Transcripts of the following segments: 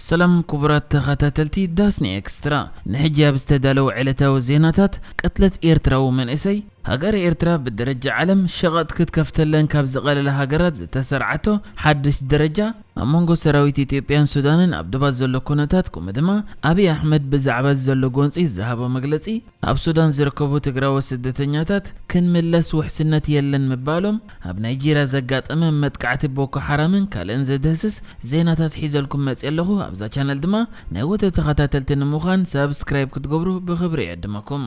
ሰላም ክቡራት ተኸታተልቲ ዳስኒ ኤክስትራ፣ ንሕጂ ኣብ ዝተዳለወ ዕለታዊ ዜናታት፣ ቅትለት ኤርትራዊ መንእሰይ፣ ሃገር ኤርትራ ብደረጃ ዓለም ሸቐጥ ክትከፍተለን ካብ ዝቐለላ ሃገራት ዝተሰርዓቶ ሓድሽ ደረጃ፣ ኣብ መንጎ ሰራዊት ኢትዮጵያን ሱዳንን ኣብ ዶባት ዘሎ ኩነታት፣ ከምኡ ድማ ኣብይ ኣሕመድ ብዛዕባ ዘሎ ጎንፂ ዝሃቦ መግለፂ፣ ኣብ ሱዳን ዝርከቡ ትግራዊ ስደተኛታት ክንምለስ ውሕስነት የለን ምባሎም፣ ኣብ ናይጄርያ ዘጋጠመ መጥቃዕቲ ቦኮ ሓራምን ካልእን ዘድህስስ ዜናታት ሒዘልኩም መፅእ ኣለኹ። ኣብዛ ቻነል ድማ ናይ ወትሩ ተኸታተልቲ ንምዃን ሳብስክራይብ ክትገብሩ ብኽብሪ ይዕድመኩም።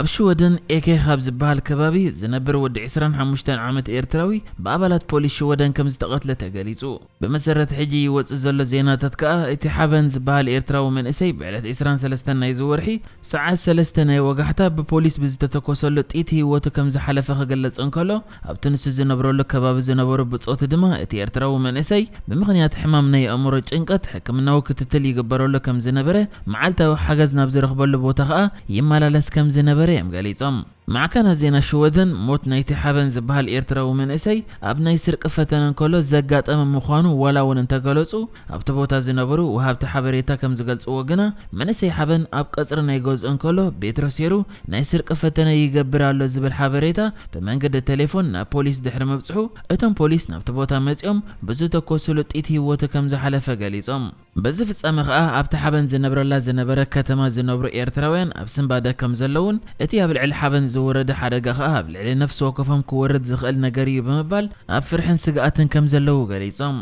ኣብ ሽወደን ኤኬ ካብ ዝበሃል ከባቢ ዝነብር ወዲ ዕስራን ሓሙሽተን ዓመት ኤርትራዊ ብኣባላት ፖሊስ ሽወደን ከም ዝተቐትለ ተገሊጹ። ብመሰረት ሕጂ ይወጽእ ዘሎ ዜናታት ከኣ፣ እቲ ሓበን ዝበሃል ኤርትራዊ መንእሰይ ብዕለት ዕስራን ሰለስተን ናይዚ ወርሒ ሰዓት ሰለስተ ናይ ወጋሕታ ብፖሊስ ብዝተተኮሰሉ ጥይት ህይወቱ ከም ዝሓለፈ ክግለጽ እንከሎ፣ ኣብቲ ንሱ ዝነብረሉ ከባቢ ዝነበሩ ብጾቱ ድማ፣ እቲ ኤርትራዊ መንእሰይ ብምኽንያት ሕማም ናይ ኣእምሮ ጭንቀት ሕክምናዊ ክትትል ይግበረሉ ከም ዝነበረ፣ መዓልታዊ ሓገዝ ናብ ዝረኽበሉ ቦታ ከኣ ይመላለስ ከም ዝነበረ እዮም ገሊጾም። ማዕከናት ዜና ሽወደን፣ ሞት ናይቲ ሓበን ዝበሃል ኤርትራዊ መንእሰይ ኣብ ናይ ስርቂ ፈተነ እንከሎ ዘጋጠመ ምዃኑ ዋላ እውን እንተገለጹ፣ ኣብቲ ቦታ ዝነበሩ ወሃብቲ ሓበሬታ ከም ዝገልጽዎ ግና፣ መንእሰይ ሓበን ኣብ ቀጽሪ ናይ ገዝኡ እንከሎ ቤት ረሲሩ ናይ ስርቂ ፈተነ ይገብር ኣሎ ዝብል ሓበሬታ ብመንገዲ ቴሌፎን ናብ ፖሊስ ድሕሪ ምብጽሑ፣ እቶም ፖሊስ ናብቲ ቦታ መጺኦም ብዝተኮስሉ ጥይት ህይወቱ ከም ዝሓለፈ ገሊጾም። በዚ ፍጻመ ከኣ ኣብቲ ሓበን ዝነብረላ ዝነበረ ከተማ ዝነብሩ ኤርትራውያን ኣብ ስንባደ ከም ዘለውን፣ እቲ ኣብ ልዕሊ ሓበን ዝወረደ ሓደጋ ከኣ ኣብ ልዕሊ ነፍሲ ወከፎም ክወርድ ዝኽእል ነገር እዩ ብምባል ኣብ ፍርሕን ስግኣትን ከም ዘለዉ ገሊጾም።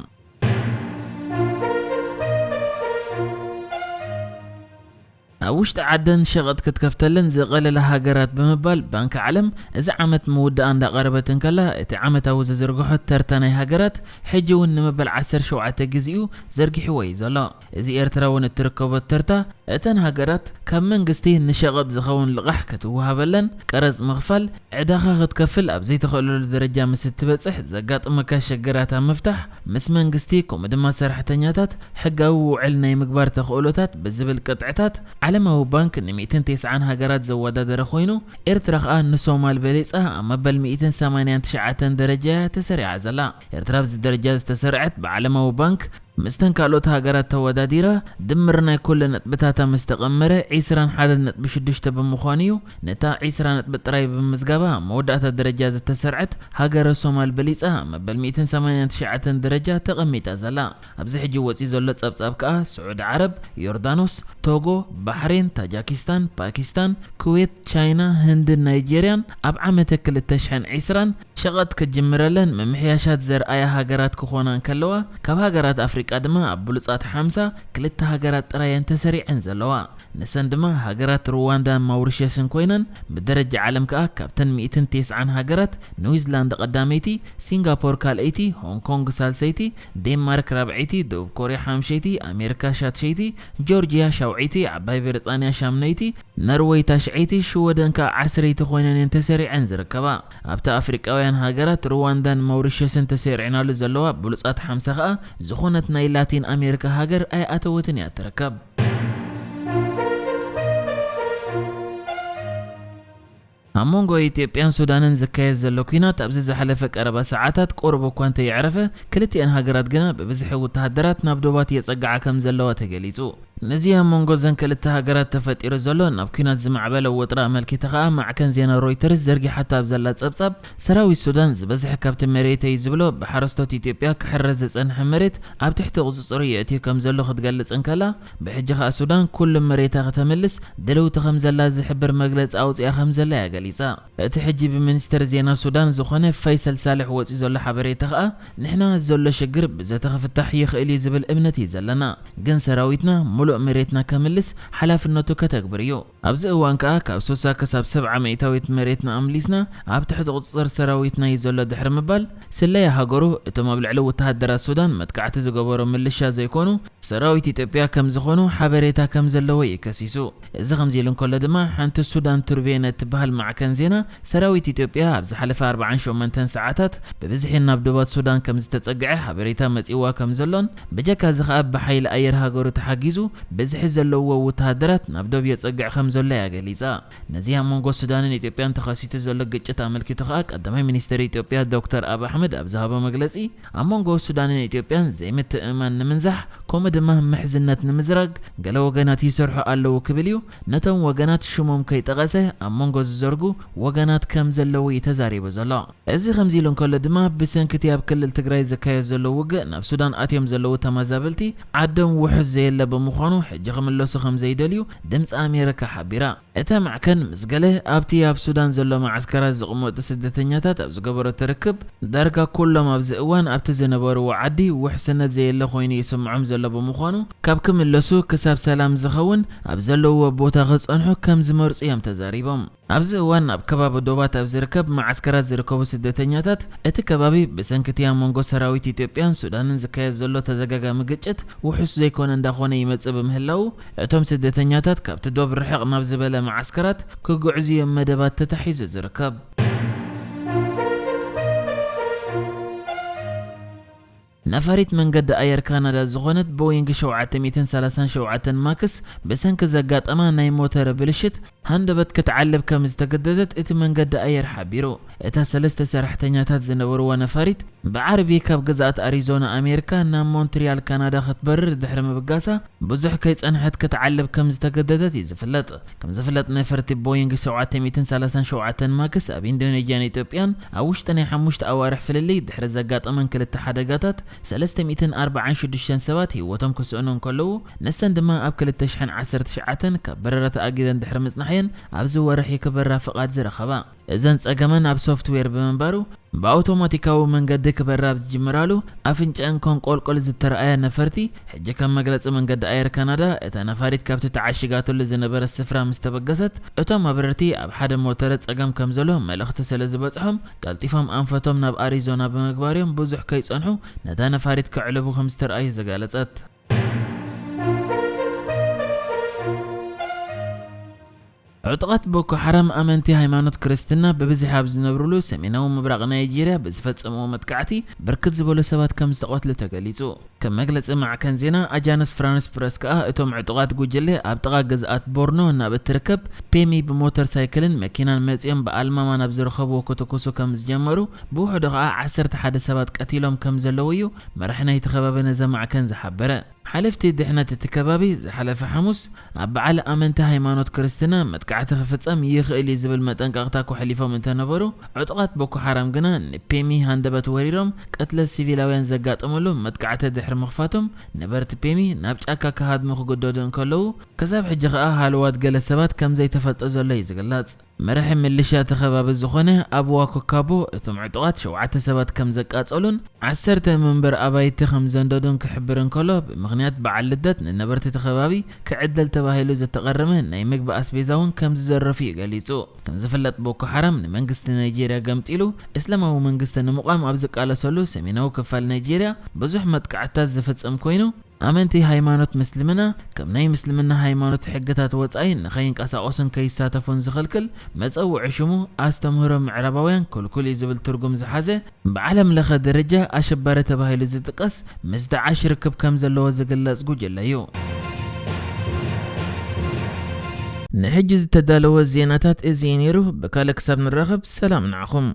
ኣብ ውሽጢ ዓደን ሸቐጥ ክትከፍተለን ዝቐለላ ሃገራት ብምባል ባንኪ ዓለም እዚ ዓመት ምውዳኣ እንዳቐረበት እንከላ፣ እቲ ዓመታዊ ዝዝርግሖ ተርታ ናይ ሃገራት ሕጂ እውን ንመበል ዓሰርተ ሸውዓተ ግዜኡ ዘርጊሕዎ እዩ ዘሎ። እዚ ኤርትራ እውን እትርከቦ ተርታ፣ እተን ሃገራት ካብ መንግስቲ ንሸቐጥ ዝኸውን ልቓሕ ክትወሃበለን፣ ቀረጽ ምኽፋል፣ ዕዳኻ ክትከፍል ኣብ ዘይትኽእለሉ ደረጃ ምስ እትበጽሕ ዘጋጥመካ ሽግራት ኣብ ምፍታሕ፣ ምስ መንግስቲ ከምኡ ድማ ሰራሕተኛታት ሕጋዊ ውዕል ናይ ምግባር ተኽእሎታት ብዝብል ቅጥዕታት፣ ዓለማዊ ባንክ ን ሚእትን ተስዓን ሃገራት ዘወዳደረ ኮይኑ፣ ኤርትራ ከኣ ንሶማል በሊጻ ኣብ መበል ሚእትን ሰማንያን ትሽዓተን ደረጃ እያ ተሰሪዓ ዘላ። ኤርትራ ኣብዚ ደረጃ ዝተሰርዐት ብዓለማዊ ባንክ ምስተን ካልኦት ሃገራት ተወዳዲራ፣ ድምር ናይ ኩለን ነጥብታታ ምስ ተቐመረ፣ ዒስራን ሓደን ነጥቢ ሽዱሽተ ብምዃኑ እዩ። ነታ ዒስራ ነጥቢ ጥራይ ብምምዝጋባ፣ መወዳእታ ደረጃ ዝተሰርዐት ሃገረ ሶማል በሊጻ፣ መበል ሚእትን ሰማንያን ትሽዓተን ደረጃ ተቐሚጣ ዘላ። ኣብዚ ሕጂ ወጺኡ ዘሎ ጸብጻብ ከኣ፣ ስዑዲ ዓረብ፣ ዮርዳኖስ፣ ቶጎ፣ ባሕሬን፣ ታጃኪስታን፣ ፓኪስታን፣ ኩዌት፣ ቻይና፣ ህንድን ናይጄርያን ኣብ ዓመተ ክልተ ሽሕን ዕስራን ሸቐጥ ክጅምረለን ምምሕያሻት ዘርኣያ ሃገራት ክኾና እንከለዋ፣ ካብ ሃገራት ኣፍሪቃ ድማ ኣብ ብሉጻት ሓምሳ ክልተ ሃገራት ጥራይ እየን ተሰሪዐን ዘለዋ። ንሰን ድማ ሃገራት ሩዋንዳን ማውሪሸስን ኮይነን፣ ብደረጃ ዓለም ከኣ ካብተን ሚእትን ተስዓን ሃገራት ኒውዚላንድ ቀዳመይቲ፣ ሲንጋፖር ካልኣይቲ፣ ሆንግ ኮንግ ሳልሰይቲ፣ ዴንማርክ ራብዐይቲ፣ ደቡብ ኮርያ ሓምሸይቲ፣ ኣሜሪካ ሻድሸይቲ፣ ጆርጅያ ሻውዐይቲ፣ ዓባይ ብሪጣንያ ሻምነይቲ፣ ነርወይ ታሽዐይቲ፣ ሽወደን ከኣ ዓስረይቲ ኮይነን እየን ተሰሪዐን ዝርከባ። ኣብታ ኣፍሪቃውያን ሃገራት ሩዋንዳን ማውሪሸስን ተሰሪዕናሉ ዘለዋ ብሉጻት ሓምሳ ከኣ ዝኾነት ናይ ላቲን ኣሜሪካ ሃገር ኣይኣተወትን እያ ትርከብ። ኣብ መንጎ ኢትዮጵያን ሱዳንን ዝካየድ ዘሎ ኲናት ኣብዚ ዝሓለፈ ቀረባ ሰዓታት ቁሩብ እኳ እንተየዕረፈ፣ ክልቲኣን ሃገራት ግና ብብዝሒ ወተሃደራት ናብ ዶባት የጸግዓ ከም ዘለዋ ተገሊጹ። ነዚ ኣብ መንጎ እዘን ክልተ ሃገራት ተፈጢሩ ዘሎ ናብ ኲናት ዝማዕበለ ወጥሪ ኣመልኪታ ከኣ ማዕከን ዜና ሮይተርስ ዘርጊሓታ ኣብ ዘላ ጸብጻብ፣ ሰራዊት ሱዳን ዝበዝሐ ካብቲ መሬተይ ዝብሎ ብሓረስቶት ኢትዮጵያ ክሕረስ ዝጸንሐ መሬት ኣብ ትሕቲ ቁጽጽሩ የእትዩ ከም ዘሎ ክትገልጽ እንከላ፣ ብሕጂ ከኣ ሱዳን ኩሉ መሬታ ከተምልስ ድልውቲ ከም ዘላ ዝሕብር መግለጺ ኣውጺኣ ከም ዘላ እያ ገሊጻ። እቲ ሕጂ ብሚኒስተር ዜና ሱዳን ዝኾነ ፈይሰል ሳልሕ ወጺኡ ዘሎ ሓበሬታ ከኣ፣ ንሕና ዘሎ ሽግር ብዘተ ክፍታሕ ይኽእል እዩ ዝብል እምነት እዩ ዘለና። ግን ሰራዊትና ሙሉእ መሬትና ከምልስ ሓላፍነቱ ከተግብር እዩ። ኣብዚ እዋን ከኣ ካብ ስሳ ክሳብ ሰብዓ ሚእታዊት መሬትና ኣምሊስና ኣብ ትሕቲ ቁጽጽር ሰራዊትና እዩ ዘሎ ድሕሪ ምባል፣ ስለያ ሃገሩ እቶም ኣብ ልዕሊ ወተሃደራት ሱዳን መጥቃዕቲ ዝገበሩ ምልሻ ዘይኮኑ ሰራዊት ኢትዮጵያ ከም ዝኾኑ ሓበሬታ ከም ዘለዎ እዩ ከሲሱ። እዚ ከምዚ ኢሉ እንከሎ ድማ፣ ሓንቲ ሱዳን ቱርቤን እትበሃል ማዕከን ዜና፣ ሰራዊት ኢትዮጵያ ኣብ ዝሓለፈ ኣርባዓን ሸሞንተን ሰዓታት ብብዝሒ ናብ ዶባት ሱዳን ከም ዝተጸግዐ ሓበሬታ መጺእዋ ከም ዘሎን፣ ብጀካ እዚ ከኣ ብሓይሊ ኣየር ሃገሩ ተሓጊዙ ብዝሒ ዘለዎ ወተሃደራት ናብ ዶብ የጸግዕ ከም ዘሎ እያ ገሊጻ። ነዚ ኣብ መንጎ ሱዳንን ኢትዮጵያን ተኸሲቱ ዘሎ ግጭት ኣመልኪቱ ከኣ ቀዳማይ ሚኒስትር ኢትዮጵያ ዶክተር ኣብ ኣሕመድ ኣብ ዝሃቦ መግለጺ፣ ኣብ መንጎ ሱዳንን ኢትዮጵያን ዘይምትእምማን ንምንዛሕ፣ ከምኡ ድማ ምሕዝነት ንምዝራግ ገለ ወገናት ይሰርሑ ኣለዉ ክብል እዩ፣ ነቶም ወገናት ሽሞም ከይጠቐሰ ኣብ መንጎ ዝዘርጉ ወገናት ከም ዘለዉ እዩ ተዛሪቡ ዘሎ። እዚ ከምዚ ኢሉ እንከሎ ድማ፣ ብሰንኪ እቲ ኣብ ክልል ትግራይ ዝካየድ ዘሎ ውግእ ናብ ሱዳን ኣትዮም ዘለዉ ተመዛበልቲ ዓዶም ውሑስ ዘየለ ብምዃኑ፣ ሕጂ ክምለሱ ከም ዘይደልዩ ድምፂ ኣሜሪካ ሓቢራ። እታ ማዕከን ምስ ገለ ኣብቲ ኣብ ሱዳን ዘሎ መዓስከራት ዝቕመጡ ስደተኛታት ኣብ ዝገበረቶ ርክብ፣ ዳርጋ ኩሎም ኣብዚ እዋን ኣብቲ ዝነበርዎ ዓዲ ውሕስነት ዘየለ ኮይኑ ይስምዖም ዘሎ ብምዃኑ፣ ካብ ክምለሱ ክሳብ ሰላም ዝኸውን ኣብ ዘለውዎ ቦታ ክጸንሑ ከም ዝመርጹ እዮም ተዛሪቦም። ኣብዚ እዋን ኣብ ከባቢ ዶባት ኣብ ዝርከብ መዓስከራት ዝርከቡ ስደተኛታት፣ እቲ ከባቢ ብሰንኪ እቲ ኣብ መንጎ ሰራዊት ኢትዮጵያን ሱዳንን ዝካየድ ዘሎ ተደጋጋሚ ግጭት ውሑስ ዘይኮነ እንዳኾነ ይመጽእ ብምህላው፣ እቶም ስደተኛታት ካብቲ ዶብ ርሕቕ ናብ ዝበለ መዓስከራት ክጉዕዙ እዮም መደባት ተታሒዙ ዝርከብ። ነፋሪት መንገዲ ኣየር ካናዳ ዝኾነት ቦይንግ ሸውዓተ ሚእትን ሰላሳን ሸውዓተን ማክስ ብሰንኪ ዘጋጠማ ናይ ሞተር ብልሽት ሃንደበት ክትዓልብ ከም ዝተገደደት እቲ መንገዲ ኣየር ሓቢሩ። እታ ሰለስተ ሰራሕተኛታት ዝነበርዋ ነፋሪት ብዓርቢ ካብ ግዝኣት ኣሪዞና ኣሜሪካ ናብ ሞንትሪያል ካናዳ ክትበርር ድሕሪ ምብጋሳ፣ ብዙሕ ከይጸንሐት ክትዓልብ ከም ዝተገደደት እዩ ዝፍለጥ። ከም ዝፍለጥ፣ ነፈርቲ ቦይንግ ሸውዓተ ሚእትን ሰላሳን ሸውዓተን ማክስ ኣብ ኢንዶኔዥያን ኢትዮጵያን ኣብ ውሽጢ ናይ ሓሙሽተ ኣዋርሕ ፍልልይ ድሕሪ ዘጋጠመን ክልተ ሓደጋታት፣ ሰለስተ ሚእትን ኣርባዓን ሽዱሽተን ሰባት ህይወቶም ክስእኑ እንከለዉ፣ ንሰን ድማ ኣብ ክልተ ሽሕን ዓሰርተ ትሽዓተን ካብ በረራ ተኣጊደን ድሕሪ ምጽናሐን ኣብዚ ወርሒ ክበራ ፍቓድ ዝረኸባ። እዘን ጸገመን ኣብ ሶፍትዌር ብምንባሩ፣ ብኣውቶማቲካዊ መንገዲ ክበራ ኣብ ዝጅምራሉ፣ ኣፍንጫኣን ከንቆልቆል ዝተረኣያ ነፈርቲ፣ ሕጂ ከም መግለጺ መንገዲ ኣየር ካናዳ፣ እታ ነፋሪት ካብቲ ተዓሺጋትሉ ዝነበረት ስፍራ ምስ ተበገሰት፣ እቶም ኣብረርቲ ኣብ ሓደ ሞተረ ጸገም ከም ዘሎ መልእኽቲ ስለ ዝበጽሖም፣ ቀልጢፎም ኣንፈቶም ናብ ኣሪዞና ብምግባር እዮም ብዙሕ ከይጸንሑ ነታ ነፋሪት ከዕልቡ ከም ዝተረኣዩ ዝገለጸት። ዕጡቓት ቦኮ ሓራም ኣመንቲ ሃይማኖት ክርስትና ብብዝሒ ኣብ ዝነብሩሉ ሰሜናዊ ምብራቕ ናይጄርያ ብዝፈጸምዎ መጥቃዕቲ ብርክት ዝበሉ ሰባት ከም ዝተቐትሉ ተገሊጹ። ከም መግለጺ ማዕከን ዜና ኣጃንስ ፍራንስ ፕረስ ከኣ፣ እቶም ዕጡቓት ጉጅለ ኣብ ጥቓ ግዝኣት ቦርኖ ናብ እትርከብ ፔሚ ብሞተር ሳይክልን መኪናን መጺኦም ብኣልማማ ናብ ዝረኸብዎ ክትኩሱ ከም ዝጀመሩ፣ ብውሕዱ ከኣ ዓሰርተ ሓደ ሰባት ቀቲሎም ከም ዘለዉ እዩ መራሒ ናይቲ ከባቢ ነዚ ማዕከን ዝሓበረ። ሓለፍቲ ድሕነት እቲ ከባቢ ዝሓለፈ ሓሙስ ኣብ በዓል ኣመንቲ ሃይማኖት ክርስትና መጥቃዕቲ ክፍጸም ይኽእል እዩ ዝብል መጠንቀቕታ ኮሕሊፎም እንተነበሩ፣ ዕጡቓት ቦኮ ሓራም ግና ንፔሚ ሃንደበት ወሪሮም ቅትለት ሲቪላውያን ዘጋጠመሉ መጥቃዕቲ ድሕሪ ምኽፋቶም፣ ነበርቲ ፔሚ ናብ ጫካ ክሃድሙ ክግደዱ እንከለዉ፣ ክሳብ ሕጂ ከኣ ሃለዋት ገለ ሰባት ከም ዘይተፈልጠ ዘሎ እዩ ዝግለጽ። መራሒ ምልሻ እቲ ከባቢ ዝኾነ ኣቡዋ ኮካቦ፣ እቶም ዕጡቓት ሸውዓተ ሰባት ከም ዘቃጸሉን ዓሰርተ መንበር ኣባይቲ ከም ዘንደዱን ክሕብር እንከሎ፣ ብምኽንያት በዓል ልደት ንነበርቲ እቲ ከባቢ ክዕደል ተባሂሉ ዝተቐረመ ናይ ምግቢ ኣስቤዛ እውን ከም ዝዘረፉ እዩ ገሊጹ። ከም ዝፍለጥ፣ ቦኮ ሓራም ንመንግስቲ ናይጄርያ ገምጢሉ እስላማዊ መንግስቲ ንምቋም ኣብ ዝቃለሰሉ ሰሜናዊ ክፋል ናይጄርያ ብዙሕ መጥቃዕትታት ዝፍጽም ኮይኑ፣ ኣመንቲ ሃይማኖት ምስልምና ከም ናይ ምስልምና ሃይማኖት ሕግታት ወጻኢ ንኸይንቀሳቐሱን ከይሳተፉን ዝኽልክል፣ መጸውዒ ሽሙ ኣስተምህሮ ምዕራባውያን ክልኩል እዩ ዝብል ትርጉም ዝሓዘ፣ ብዓለም ለኸ ደረጃ ኣሸባሪ ተባሂሉ ዝጥቀስ ምስ ዳዓሽ ርክብ ከም ዘለዎ ዝግለጽ ጉጅለ እዩ። ንሕጂ ዝተዳለወ ዜናታት እዚ እዩ ነይሩ። ብካልእ ክሳብ ንራኸብ፣ ሰላም ንዓኹም።